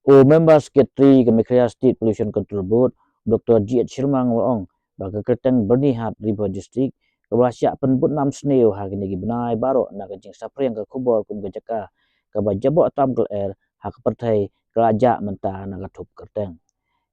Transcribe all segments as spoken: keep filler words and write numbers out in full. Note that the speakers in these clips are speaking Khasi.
U Member Secretary ka Meghalaya State Pollution Control Board, Doctor G H Shyrmang u la ong ba ka kyrteng Byrnihat Ri Bhoi District kaba la shah pynbud nam sniew ha kine ki bnai baroh na ka jingsaphriang ka khubor kum ka jaka kaba jaboh tam ka lyer ha ka pyrthei ka la jah mynta na ka thup kyrteng.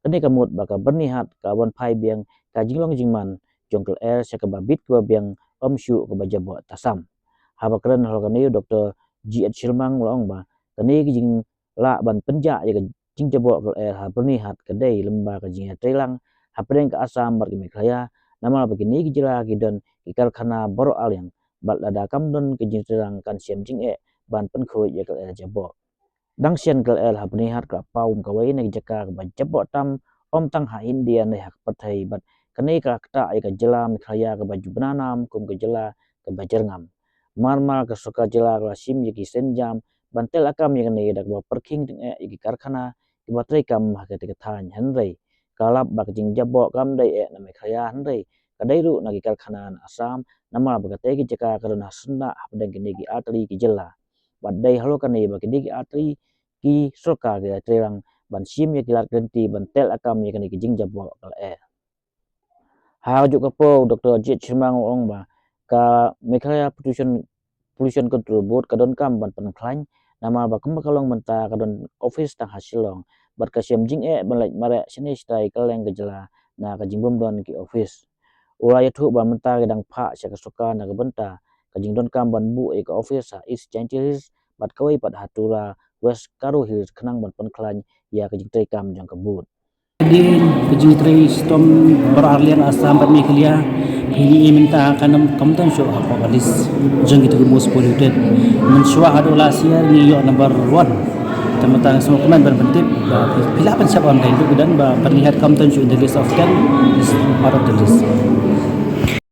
Kane ka mut ba ka Byrnihat ka wan phai biang ka jinglong jingman jong ka lyer sha kaba bit kaba biang, ym shuh kaba jaboh tasam. Haba kren halor kane, u Doctor G H Shyrmang u la ong ba kane ka jinglah ban pynjah ïa ka jingjaboh ka lyer ha Byrnihat ka dei lyngba ka jingïatreilang hapdeng ka Assam bad ka Meghalaya, namar ba kine ki jylla ki don ki karkhana baroh arliang, bad lada kam don ka jingtreilang kan shem jingeh ban pynkhuid ïa ka lyer jaboh. Dang shen ka lyer ha Byrnihat ka la paw kum kawei na ki jaka kaba jaboh tam, ym tang ha India ne ha ka pyrthei, bad kane ka la ktah ïa ka jylla Meghalaya kaba ju bna nam kum ka jylla kaba jyrngam. Mar mar ka sorkar jylla ka la shim ïa ki sienjam ban teh lakam ïa kane da kaba pyrkhing tyngeh ïa ki karkhana kiba treikam ha katei ka thaiñ, hynrei ka la lap ba ka jingjaboh kam dei eh na Meghalaya, hynrei ka dei ruh na ki karkhana na Assam, namar ba katei ka jaka ka don ha shnong hapdeng kine ki artery ki jylla. Bad dei halor kane ba kine ki artery ki sorkar ki la treilang ban shim ïa ki lad ki lynti ban teh lakam ïa kane ka jingjaboh ka lyer. Ha kajuh ka por, u Doctor G H Shyrmang u ong ba ka Meghalaya Pollution, Pollution Control Board ka donkam ban pynkhlaiñ, namar ba kumba ka long mynta ka don office tang ha Shillong, bad ka shem jingeh ban leit mareh shane shatai kylleng ka jylla na ka jingbym don ki office. U la ïathuh ba mynta ki dang phah sha ka sorkar na ka bynta ka jingdonkam ban buh ïa ka office ha East Jaintia Hills bad kawei pat ha Tura, West Garo Hills, khnang ban pynkhlaiñ ïa ka jingtreikam jong ka board. Dei ka jingtrei shitom baroh arliang Assam bad Meghalaya. Kine mynta ka nam kam don shuh hapoh ka list jong kito ki most polluted. Mynshuwa haduh last year ngi ïoh number one. Te mynta nga sngewkmen ban pyntip ba phi, phi lah pynshai online ruh, ki don ba Byrnihat kam don shuh in the list of ten, is part of the list.